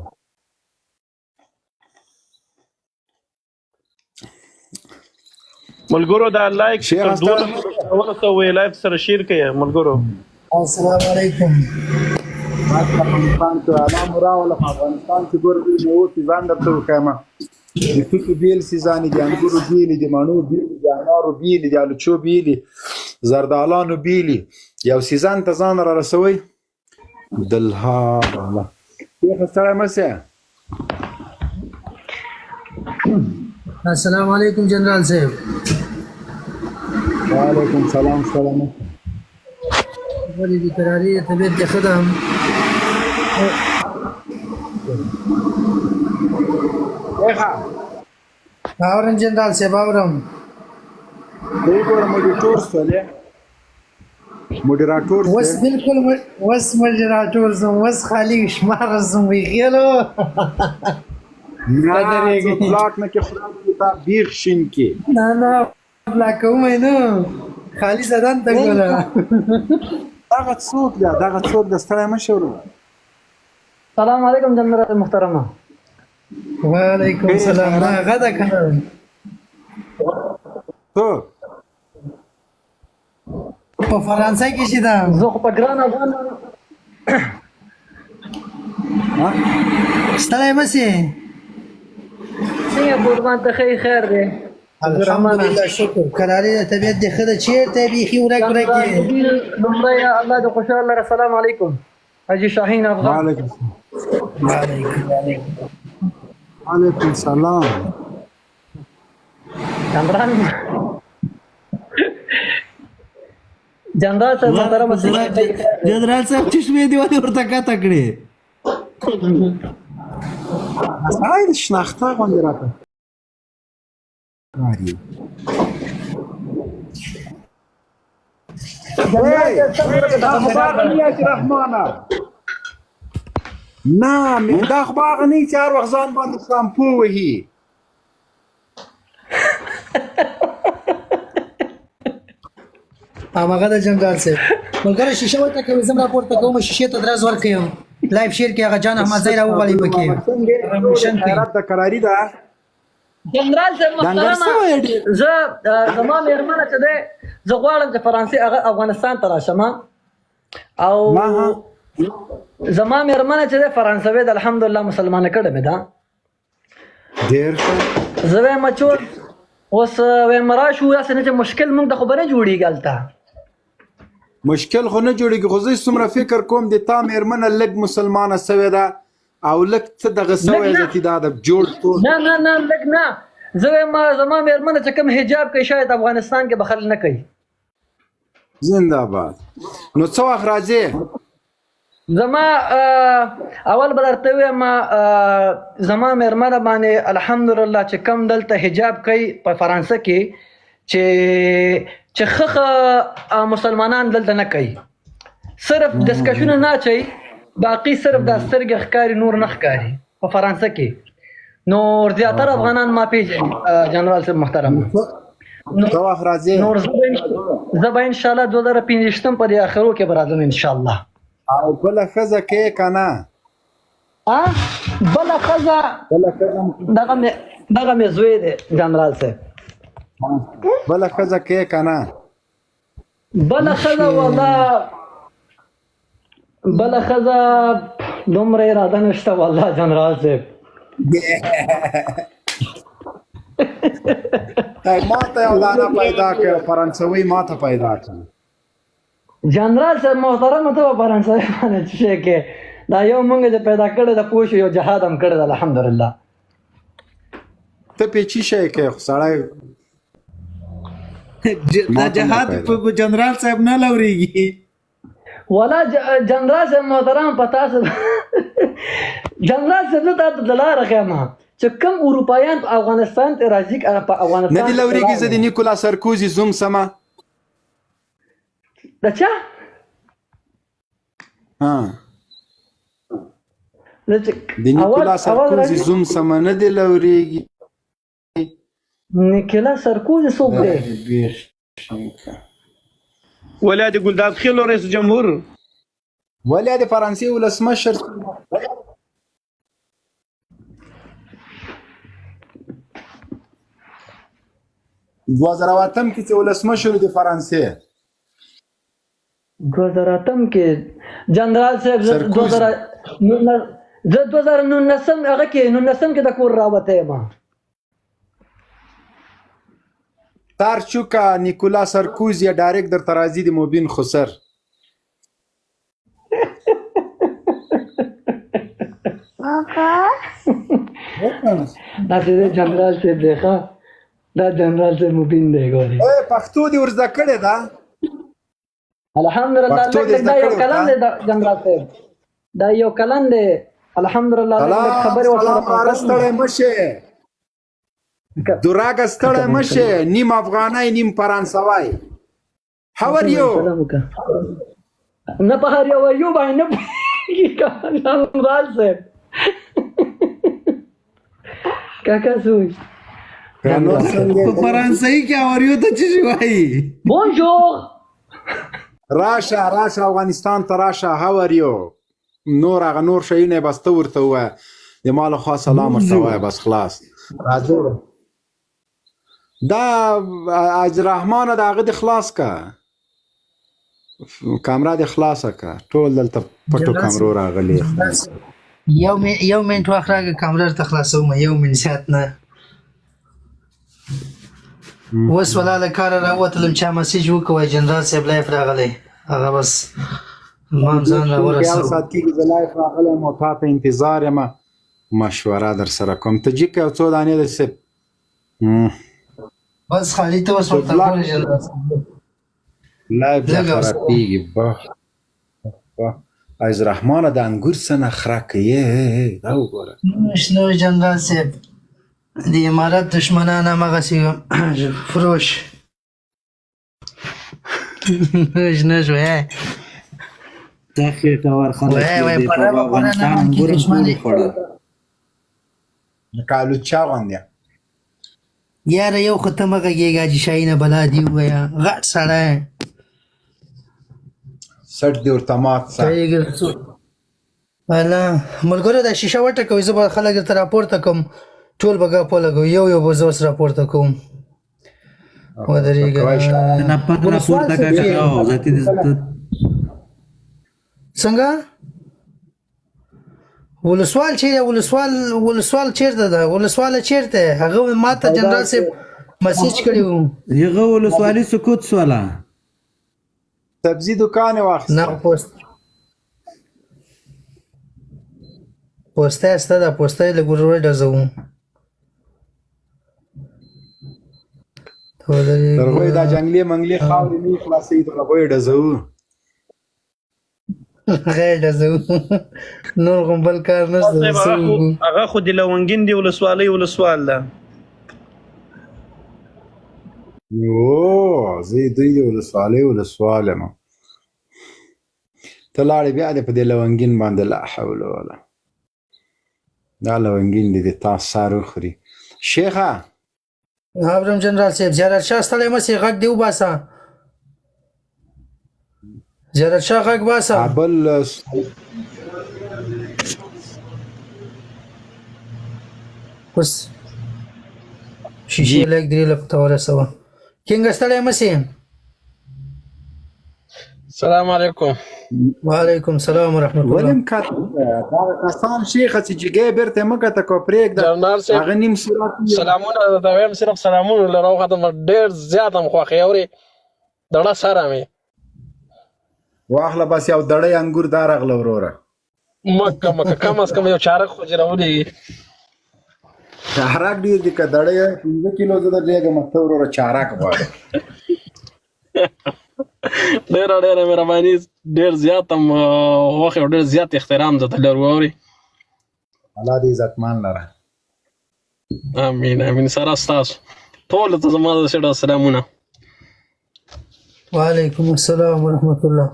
ملګرو دا لایک شیخ تر ستړی 12 ورسوئ، لایف سره شیر کړئ ملګرو. السلام علیکم. ما په افغانستان کې علام راوله، په افغانستان کې ګوره دوی میوو سیزان درته وښایم. د توتو بیل سیزان دي، انګورو بیلې دي، مڼو بیلې دي، انارو بیلې دي، الوچو بیلې، زردالانو بیلې. یو سیزان ته ځان را رسوي دلها الله. شیخ ستړی مه سې. السلام علیکم جنرال صاحب. وعلیکم سلام. ستړی مه سې. ولې دې کراري، طبیعت دې ښه ده؟ شیخه اورم جنرال صاحب اورم. ته وګوره موډیټور سولې. موډریټور وس بالکل وس مډراټور زم وس خالی شمار زم وی غیلو. نه بلاک نه کې خدای دې تا بیخ شین کې. نه نه بلاک کوم نه، خالی زدان ته ګوره. دغه څوک ده؟ دغه څوک ده؟ ستړی مه شې وروره. سلام علیکم جنرال محترمه. وعلیکم سلام. نه هغه ده کنه. څوک؟ په فرانسه کې شي دا. زه خو په ګران افغان. ستړی مه شې. څنګه قربان ته ښه خیر دی؟ الحمدلله شکر. کراري ده، طبیعت دې ښه ده؟ چېرته یې؟ بیخي ورک ورک یې. لومړی الله دې خوشحاله لره. سلام علیکم حاجي شاهین افغان. وعلیکم وعلیکم سلام. جنرال جنرال صاحب محترم. جنرال صاحب چشمې دی ولې ورته کته کړې؟ سړی د شناخته غوندې راته ښکاري. دا خو به هغه نه چې رحمانه، نه دا خو به هغه نه چې هر وخت ځان باندې شامپو وهي. هماغه د جنرال صاحب ملګری. شیشه ورته کوي، زم راپورته کوم، شیشې ته درز ورکوم. لایف شیر کې هغه جان احمد زی راوغواړي پکې. حیرت د کراری ده. جنرال صاحب محترمه، زه زما مېرمنه چې ده، زه غواړم چې فرانسې هغه افغانستان ته راشم، او زما مېرمنه چې ده فرانسوي ده، الحمدلله مسلمانه کړې مې ده. ډېر ښه. زه وایم چې اوس وایم راشو، داسې نه چې مشکل موږ ته خو به نه جوړېږي هلته؟ مشکل خو نه جوړېږي، خو زه څومره فکر کوم د تا مېرمنه لږ مسلمانه سوې ده او لږ څه دغه سوی ده دا د جوړ ټول. نه نه نه، لږ نه، زه وایم زما مېرمنه چې کوم حجاب کوي شاید افغانستان کې به خلک نه کوي. زنده باد. نو څه وخت راځې؟ زما اول به درته ووایم، زما مېرمنه باندې الحمدلله چې کم دلته حجاب کوي په فرانسه کې چې ښه ښه مسلمانان دلته نه کوي، صرف دستکشونه نه اچوي، باقي صرف دا سترګې ښکاري، نور نه ښکاري په فرانسه کې. نور زیاتره افغانان ما پیژني جنرال صاحب محترم. څه وخت راځې؟ نور زه به انشاءالله 2025 په دې اخرو کې به راځم انشاءالله. او بله ښځه کې که نه؟ بله ښځه دغه مې زوی دی جنرال صاحب. بله ښځه کې که نه؟ بله ښځه والله بله ښځه دومره اراده نشته والله جنرال صاحب. ما ته یو دانه پیدا کړه، فرانسوي ما ته پیدا کړه. جنرال صاحب محترم، ته په فرانسوي باندې څه شی کې؟ دا یو مونږ چې پیدا کړی د پوه شو، یو جهاد هم کړی دی الحمدلله. ته پې چی شی کې خو سړی؟ دا جهاد په جنرال صاحب نه لوريږي. ولا جنرال صاحب محترم، په تاسو جنرال صاحب زه تاته د لاره ښیم چې کوم اروپایان په افغانستان ته راځي، په افغانستان نه دی لوريږي. زه د نیکولا سرکوزي زوم سمه. د چا؟ ها، د نیکولا سرکوزي زوم سمه، نه دی لوريږي. نیکولا سرکوزي څوک دی؟ ولیا د ګلداد خېلو رئیس جمهور. ولیا د فرانسې ولسمشر. 2008 کې چې ولسمشر د فرانسې. 2008 کې جنرال صاحب، زه 2019 هغه کې 19 کې د کور راوتی یم. تار چوکا نیکولا سرکوزي، ډایرکټ درته راځي د مبین خسر. دا چې جنرال صاحب دی ښه، دا جنرال صاحب مبین دی ګورې. پښتو دې ورزده کړې ده؟ الحمدلله لږ لږ، دا یو کلن دی جنرال صاحب، دا یو کلن دی الحمدلله، لږ لږ خبرې ورسره. ستړی مه شې دوراګه، ستړی مه شې، نیم افغانای نیم فرانسوی. How are you? سلام وکړه. نه په هر یو یو باندې نه پوهېږي جنرال صاحب. کاکا سوی. په فرانسوي کې اوریو ته څه شي وایي؟ بونجور. راشه راشه افغانستان ته راشه. How are you? نور هغه نور شیونه بس ته ورته ووایه، د ما لخوا سلام ورته ووایه، بس خلاص. راځه دا اج رحمانه د هغه د خلاص که کامره د خلاصه که، ټول دلته پټو کمرو راغلي. یو منټ وخت راکړه، کامره درته خلاصوم، یو منټ زیات نه. اوس ولا له کاره راووتلم، چا مسیج وکړ جنرال صاحب live راغلی، هغه بس ما هم ځان یو راورسوم. ساعت کېږي زه live راغلی یم او تا ته انتظار یم، مشوره در سره کوم. ته جیک یو څو دانې داسې بس خالي ته اوس ورته ګوره جنرال صاحب. live بیا لږ حوصله. خرابېږي. بخ بخ عزیز رحمانه د انګور څه نخره کوي، دا وګوره. نوش نوش جنرال صاحب، د امارت دشمنان هماغسې فروش. نوش نوش وای دا خېټور خلک وای وای دي په په رب قرآن افغانستان امان کې انګور هم دشمن ټول دی. وخوړل. لکه الوچه غوندې. یاره یو خو ته مه غږېږه حاجي شاهینه، بلا دې ووایه، غټ سړی. سټ دې ورته مات سه. الله ملګرو دا شیشه وټکوئ، زه به خلک درته راپورته کوم، ټول به ګپ ولګوو، یو یو به زه اوس راپورته کوم. ودرېږه. نفر ولسوال راپورته صاحب کړه چیرې؟ او ذاتي دې څنګه ولسوال چیرې؟ ولسوال ولسوال چیرته ده؟ ولسوال چیرته؟ هغه ماته جنرال صاحب مسیج کړی وو. هغه ولسوالي سکوت سوله. سبزی دکان یې واخیسته. نه پوست پوسته سته ده، پوسته یې لږ ورو ډزوو. ته ودرېږه. تر هغو یې دا جنګلې منګلې خاورې نه خلاصوي، تر هغو یې ډزوو. غیر ډزوو، نور کوم بل کار نشته. صاحب، څه هغه خو وکړو؟ هغه خو د لونګین دی ولسوالۍ ولسوال ده. او زه یې دوی د ولسوالۍ ولسوال یم. ته لاړې بیا دې په دې لونګین باندې، لا حول ولا، دا لونګین دې د تا سر وخوري شیخه. اورم جنرال صاحب. زیارت شاه ستړی مه سې، غږ دې وباسه زیارت شاه، غږ باسه. بل اوس شیشې لږ درې لکو ته ورسوه. کینګ ستړی مه سې. السلام علیکم. وعلیکم السلام ورحمت الله. ولیم کت دا کسان شیخه چې جګې بیرته مه کته کو، پرېږده جنرال صاحب هغه نیم صورت یې. سلامونه درته وایم، صرف سلامونه لره وختم، ډېر زیات هم خوښ اوري دړه سره مې. واخله بس یو دړی انګور دا راغله وروره. مکه مکه، کم از کم یو چارک خو چې راولېږي. چارک ډېر دي که دړی 5 کیلو زه درلېږم، ته وروره چارک غواړې. ډېره ډېره مهرباني، ډېر زیات هم خوښ او ډېر زیات احترام درته لرو اوري. الله دې عزتمن لره. امین امین، سره ستاسو ټولو ته زما د سړو سلامونه. وعلیکم السلام ورحمت الله.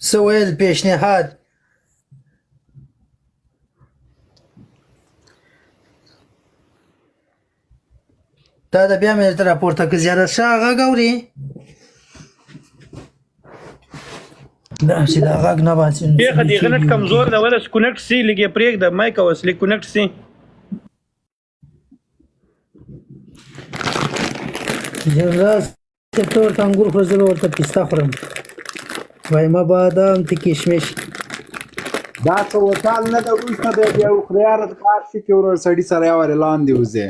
څه ویل پیشنهاد؟ دا د بیا مې درته راپورته که زیارت شاه غږ اوري، دا چې دا غږ نه باسي نو څه شیخه نه دې غنټ کېږي. کمزور ده، ولس connect سي لږ یې پرېږده، مایک اوس لږ connect سي. جنرال صاحب ته ورته انګور خو زه به ورته پسته خورم، وایي ما بادام ته کشمش. دا څه وټال نه ده، وروسته به بیا وخورې یاره. کار شي چې ورور سړي سره یو وارې لاندې وځې.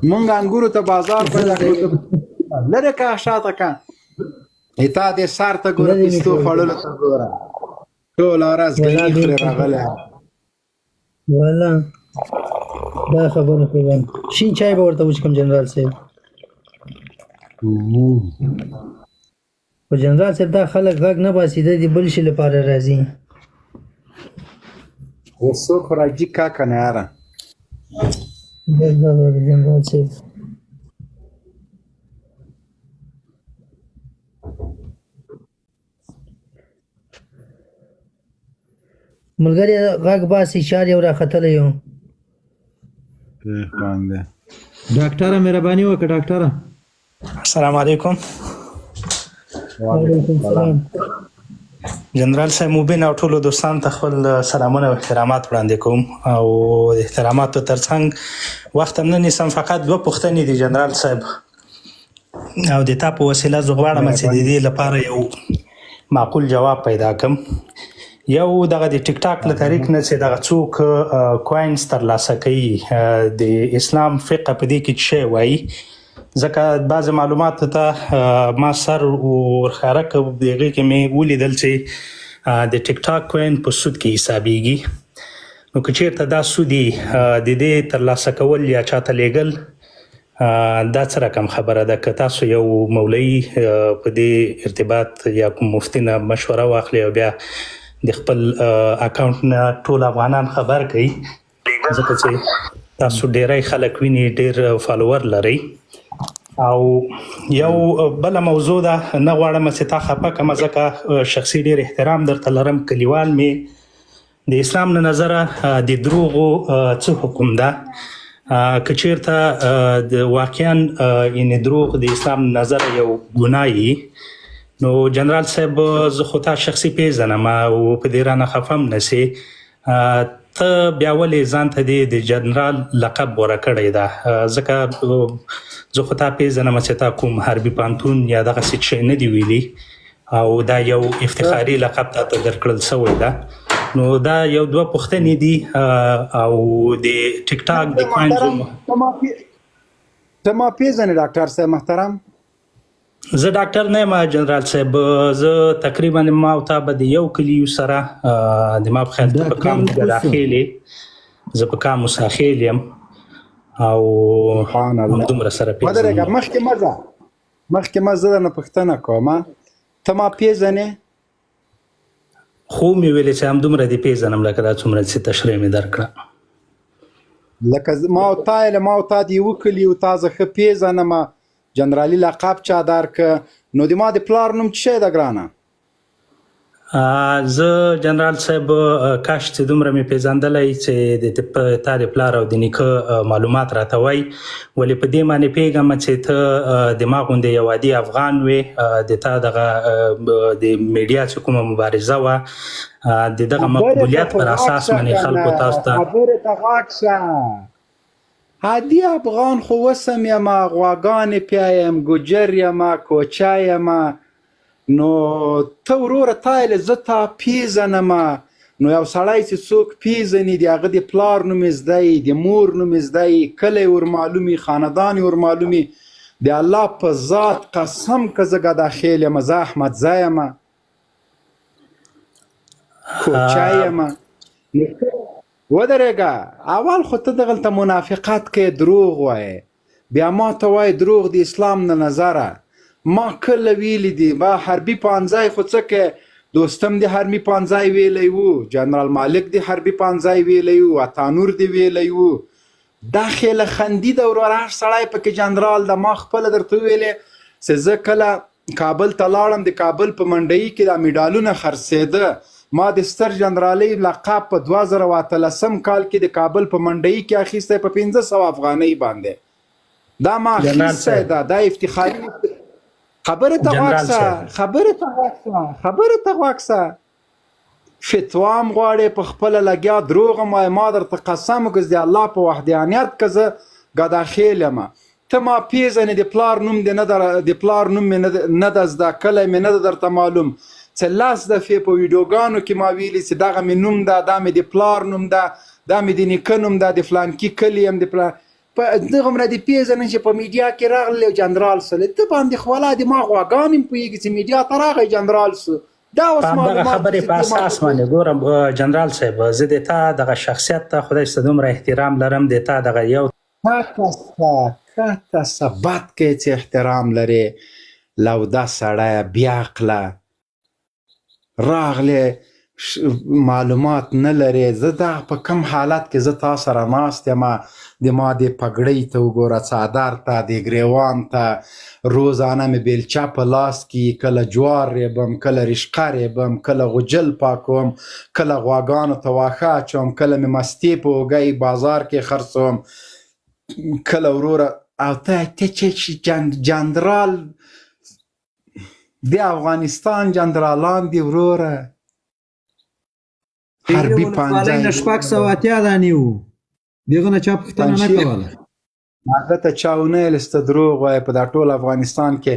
مونږ انګورو ته بازار پیدا کړو، ته لرې که شاته که تا دې سر ته ګوره، لرې مې پستو کړو. خوړلو ته ګوره، ټوله ورځ ولا ګني دې خورې راغلی. ولا دا خبره خو ده، شین چای به ورته وڅښم جنرال صاحب. خو جنرال صاحب دا خلک غږ نه باسي، د دې بل شي لپاره راځي. اوس څوک خو راجي کا که نه یاره. جنرال صاحب ملګری غږ باسي چار یو راختلی یو. باندې ډاکټره مهرباني وکړه ډاکټره. السلام علیکم. وعلیکم السلام. جنرال صاحب مبین او ټولو دوستانو ته خپل سلامونه او احترامات وړاندې کوم او د احتراماتو ترڅنګ وخت هم نه نیسم، فقط دوه پوښتنې دي جنرال صاحب او د تا په وسیله زه غواړم چې د دې لپاره یو معقول جواب پیدا کړم. یو دغه د ټیک ټاک له طریق نه چې دغه څوک کوینز ترلاسه کوي، د اسلام فقه په دې کې څه وایي؟ ځکه بعضې معلوماتو ته ما سر ورښکاره کړ، د هغې کې مې ولیدل چې د ټیک ټاک کوین په سود کې حسابیږي. نو که چیرته دا سودي د دې ترلاسه کول یا چاته لیږل دا څه رقم خبره ده؟ که تاسو یو مولوي په دې ارتباط یا کوم مفتي نه مشوره واخلئ او بیا د خپل اکاونټ نه ټول افغانان خبر کړئ، ځکه چې تاسو ډیری خلک ویني، ډیر فالوور لرئ. او یو بل موضوع ده، نه غواړم چې تا خپه کړم ځکه شخصي ډیر احترام درته لرم، کلیوال مې د اسلام له نظره د دروغو څه حکم ده؟ که چیرته د واقعا یعنی دروغ د اسلام له نظره یو ګناه وي، نو جنرال صاحب زه خو تا شخصي پیژنم او په دې رانه خفه هم نه سې، ته بیا ولې ځان ته دې د جنرال لقب غوره کړی ده؟ ځکه زه خو تا پیژنم چې تا کوم حربي پانتون یا دغسې څه نه دی ویلي او دا یو افتخاري لقب تا ته درکړل شوی ده. نو دا یو دوه پوښتنې دي. او د ټیک ټاک د کوینزو ته ما پیژنې ډاکټر صاحب محترم؟ زه ډاکټر نه یم جنرال صاحب، زه تقریبا ما او تا به د یو کلي یو سره، د ما په خیال ته په کام ګډاخیل یې، زه په کام موساخیل یم او همدومره سره پیژنم. ودرېږه، مخکې مه ځه، مخکې مه ځه، درنه پوښتنه کوم، ته ما پیژنې؟ خو مې ویلې چې همدومره دې پیژنم لکه دا څومره چې تشریح مې درکړه. لکه ما او تا یې، ما او تا د یوه کلي یو، تا زه ښه پیژنم، جنرالي لقب چا درک؟ نو د ما د پلار نوم څه شی ده ګرانه؟ زه جنرال صاحب کاش چې دومره مې پیژندلی چې د تا د پلار او د نیکه معلومات راته وای، ولې په دې معنی پوهېږم چې ته د ما غوندې یو عادي افغان وې، د تا دغه د میډیا چې کومه مبارزه وه د دغه مقبولیت پر اساس باندې خلکو تاسو ته خبرې ته غوږ شه. عادي افغان خو وسم یم، غواګانې پیایم، ګوجر یم، کوچه یم. نو ته وروره تا یې زه تا پیژنم، نو یو سړی چې څوک پیژني د هغه د پلار نوم یې زده وي، د مور نوم یې زده وي، کلی ور معلوم وي، خاندان یې ور معلوم وي. د الله په ذات قسم که زه ګداخیل یم، زه احمدزی یم، کوچی یم. ودرېږه، اول خو ته دغلته منافقت کوې، دروغ وایې، بیا ما ته وایې دروغ د اسلام نه نظره. ما کله ویلي دي؟ ما حربي پوهنځی خو څه کې دوستم د حربي پوهنځی ویلی وو، جنرال مالک د حربي پوهنځی ویلی وو، عطانور دی ویلی وو. دا خېله خندي ده وروره، هر سړی پکې جنرال ده. ما خپله درته وویلې چې زه کله کابل ته لاړم، د کابل په منډيي کې دا مډالونه خرڅېده. ما د ستر جنرالۍ لقب په 2018 کال کې د کابل په منډيي کې اخیستی په 500 افغانۍ باندې. دا ما اخیستی ده، دا افتخاري خبرې ته غوږ شه، خبرې ته غوږ شه، خبرې ته غوږ شه. فتوا هم غواړې په خپله لګیا دروغ هم وایې. ما درته قسم وکړ د الله په وحدانیت که زه ګداخیل یم، ته ما پیژنې، د پلار نوم دې نه در د پلار نوم مې نه ده زده، کلی مې نه ده درته معلوم. څه لس دفعې په ویډیوګانو کې ما ویلي چې دغه مې نوم ده، دا مې د پلار نوم ده، دا مې د نیکه نوم ده، د فلانکي کلي یم، د پلان په دغومره دې پیژنم چې په میډیا کې راغلل یو جنرال سو. ته باندې خو ولا د ما غواګان هم پوهېږي چې میډیا ته راغی جنرال سو. دا اوس په همدغه معلومات خبرې چې په دې اساس باندې ګورم جنرال صاحب، زه د تا دغه شخصیت ته خدای ست دومره احترام لرم، د تا دغه یو کښته سه، کښته سه، بد کې چې احترام لرې لوده سړیه، بې عقله راغلې. معلومات نه لرې. زه دا په کم حالت کې زه تا سره ناست یم، د ما د پګړۍ ته وګوره، څادر ته، د ګریوان ته، روزانه مې بیلچه په لاس کې، کله جوار ریبم، کله رشقه ریبم، کله غوجل پاکوم، کله غواګانو ته واښه اچوم، کله مې مستې په اوږه بازار کې خرڅوم، کله وروره. او ته ته چې جندرال د افغانستان جندرالان دی وروره، حربي ولسوالۍ نه پنځه 680 دانې وو، دغه نه چا پوښتنه نه کوله. هغه ته چا ونه ویل چې ته دروغ وایې. په دا ټول افغانستان کې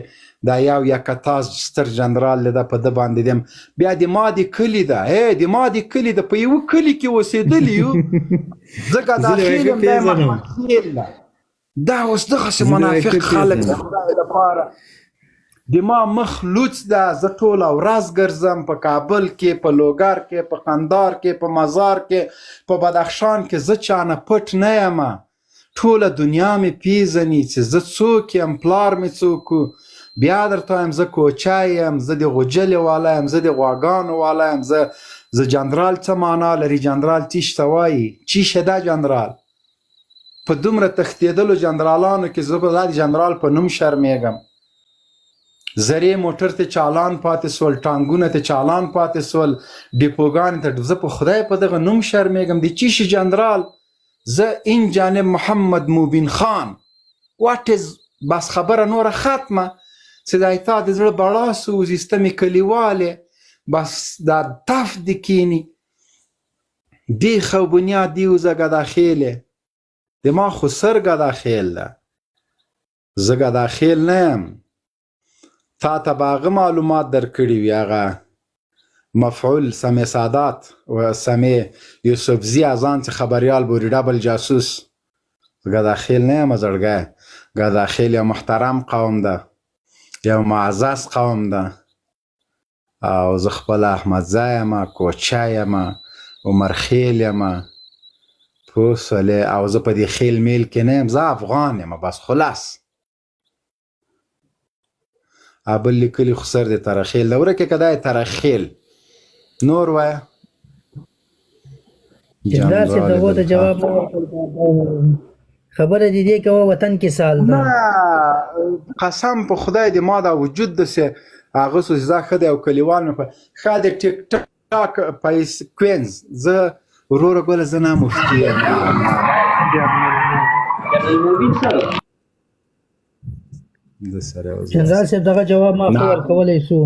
دا یو یکه تاز ستر جنرال دی، دا په ده باندې دیم. بیا د ما د کلي ده، هی د ما د کلي ده، په یوه کلي کې اوسېدلي یو، زه زه ګداخېل دې یم، دی پېژنم. محمدخېل ده. دا اوس دغسې زه دې منافق ښه خلک د پېژنم. خدای لپاره. د ما مخ لوڅ ده، زه ټوله ورځ ګرځم په کابل کې، په لوګر کې، په قندار کې، په مزار کې، په بدخشان کې، زه چا نه پټ نه یم. ټوله دنیا مې پیژني چې زه څوک یم، پلار مې څوک و. بیا درته وایم زه کوچی یم، زه د غوجلې والا یم، زه د غواګانو والا یم، زه جنرال څه معنا لري، جنرال چیش ته وایي، چیشه ده جنرال؟ په دومره تښتېدلو جنرالانو کې زه به دا د جنرال په نوم شرمېږم. زرې موټر ته چالان پاتې سول، ټانګونه ته چالان پاتې سول، ډیپوګانې ته، زه په خدای په دغه نوم شرمېږم. د چیشي جنرال؟ زه ان جانب محمد مبین خان، واټ از بس خبره نوره ختمه. چې دا تا د زړه بړاس ووځي، سته مې کلیوالې، بس دا تف دې کیني، بیخ او بنیاد دی وځه ګداخېلې. د ما خسر ګداخېل ده، زه ګداخېل نه یم. تا ته به هغه معلومات درکړي وي، هغه مفعول سمې سادات و سمې یوسفزي ازان چې خبریال بوري ډبل جاسوس. ګداخېل نه یم زړګی، ګداخېل یو محترم قوم ده، یو معزز قوم ده، او زه خپله احمدزی یم، کوچی یم، عمرخېل یم، پوه سولې؟ او زه په دې خېل میل کې نه یم، زه افغان یم بس خلاص. ابل لیکلي خسر دې ترخېل ده، ورکه که دا یې ترخېل. نور وایه. جنرال صاحب جنرال دغو ته دلخواه. جواب مه ورکوه، خبره دې دې کوه وطن کې سال ده. نه قسم په خدای دې ما دا وجود داسې هغه سو چې دا ښه دی او کلیوال مې په ښه د ټیک ټاک پیس کوینز. زه وروره ګله زه نه مفتي یم د سره یو ځای جنرال صاحب دغه جواب ما خو نه ورکولی سو.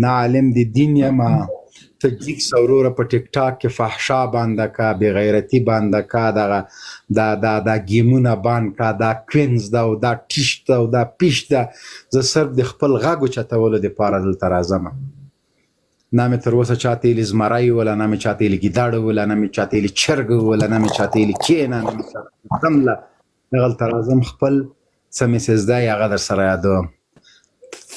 نه عالم د دین یم. ته جیګ سه وروره، په ټیک ټاک کې فحشا بنده کا، بې غیرتي بنده کا، دغه دا دا دا ګیمونه بند کا، دا کوینز ده او دا ټیش ده او دا پیش ده. زه صرف د خپل غږ اوچتولو دپاره دلته راځم. نه مې تر اوسه چاته ویلي زمری وله، نه مې چاته ویلي ګیدړ وله، نه مې چاته ویلي چرګ وله، نه مې چاته ویلي کښېنه، نه مې چاته ویلي ځمله. دغلته راځم خپل څه مې چې زده هغه در سره یادوم.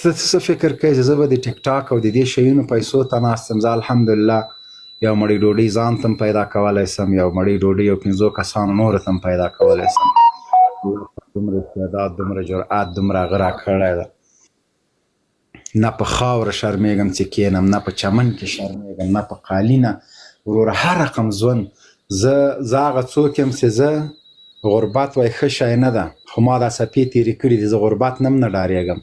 ته څه فکر کوې چې زه به د ټیک ټاک او د دې شیونو پیسو ته ناست یم؟ زه الحمدلله یو مړۍ ډوډۍ ځان ته هم پیدا کولی سم، یو مړۍ ډوډۍ او پنځو کسانو نورو ته هم پیدا کولی سم. الله پاک دومره استعداد، دومره جرأت، دومره هغه راکړی ده. نه په خاوره شرمېږم چې کینم، نه په چمن کې شرمېږم، نه په قالینه وروره. هر رقم ژوند زه هغه څوک یم چې زه غربت وای ښه شی نه ده، خو ما دا څپې تېرې کړي دي. زه غربت نه هم نه ډارېږم.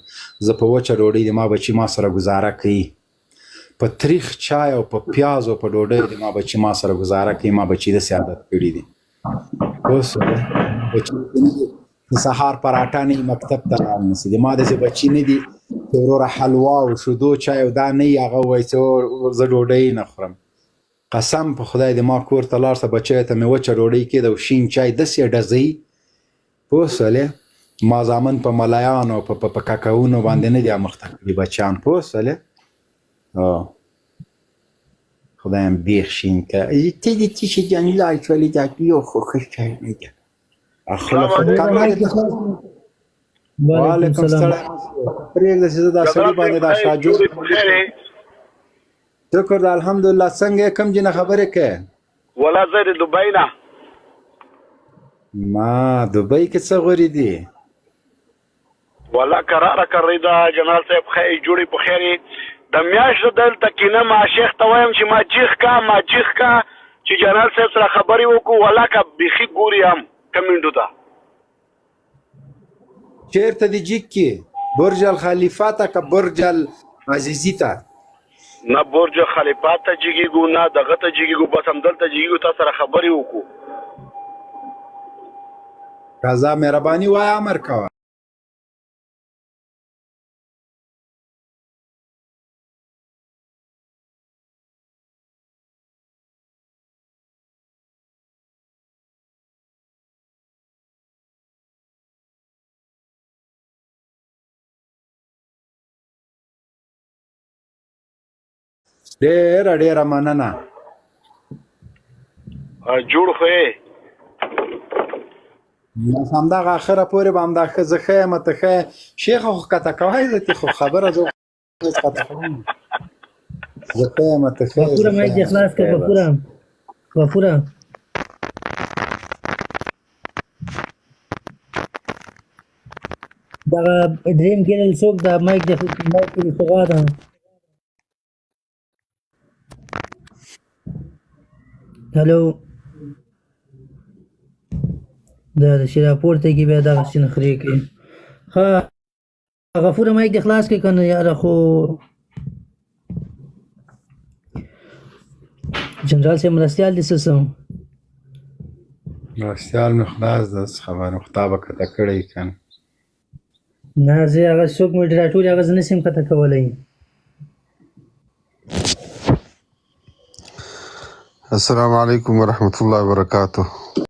زه په وچه ډوډۍ د ما بچي ما سره ګزاره کوي، په تریخ چای او په پیاز او په ډوډۍ د ما بچي ما سره ګزاره کوي. ما بچي داسې عادت کړي دي. اوس بچي د سهار پراټه نه مکتب ته لاړ نه سي. د ما داسې بچي نه دي چې وروره حلوا او شیدو چای او دا نه وي، هغه وایي چې زه ډوډۍ نه خورم. قسم په خدای د ما کور ته لاړ سه، بچیو ته مې وچه ډوډۍ کېده او شین چای داسې ډزوي. پوه سولې؟ ما زامن په ملایانو په په ککونو باندې نه دي اموخته کړي بچیان. پوه سولې؟ خدای هم بیخ شین که ته دې څه شي جنجال شولې، دا یو خو ښه شی نه دی. خله خو کمه دې. وعلیکم ستړی پرېږده چې زه دا سړي باندې دا شاجور. شکر ده الحمدلله. څنګه یې؟ کوم جنه خبرې کوې؟ ولا زه د دوبۍ نه. ما دوبۍ کې څه غوري دي؟ ولا کراره کراره ده جنرال صاحب، خیر جوړې په خیر. د میاشت زه دلته کینم شیخ ته وایم چې ما جیغ کا ما جیغ کا چې جنرال صاحب سره خبرې وکړو ولاکه بیخي ګوري هم کمنټو ته. چیرته دی جیګ کی برج الخلیفه ته که برج العزیزی ته؟ نه برج خلیفه ته جګیږو نه دغه ته جګیږو بس همدلته جګیږو تا سره خبرې وکړو. قضا مهرباني وای امر کوه. ډېره ډېره مننه. جوړ خو یې. بس همدغه اخره پورې به همدا ښه زه ښه یم ته ښه یې شیخه خو ښکته کوی زه تی خو خبره زه ښکته کوم زه ښه یم ته ښه یې غفوره زه ښه مایک دې یم خلاص ته کړه ښه یې بس. غفوره غفوره دغه ډریم ګیرل څوک دا مایک دې مایک دې څه ده هلو دا د چې راپورته کې بیا دغه سین خرې کوي ښه غفور مایک دې خلاص کړه کنه یاره خو جنرال صاحب مرستیال دې څه سم مرستیال مې خلاص ده څه خبره خو تا به کته کړی کنه. نه زه هغه څوک مډریټور هغه زه نشم کته کولی. السلام علیکم ورحمت الله وبرکاته.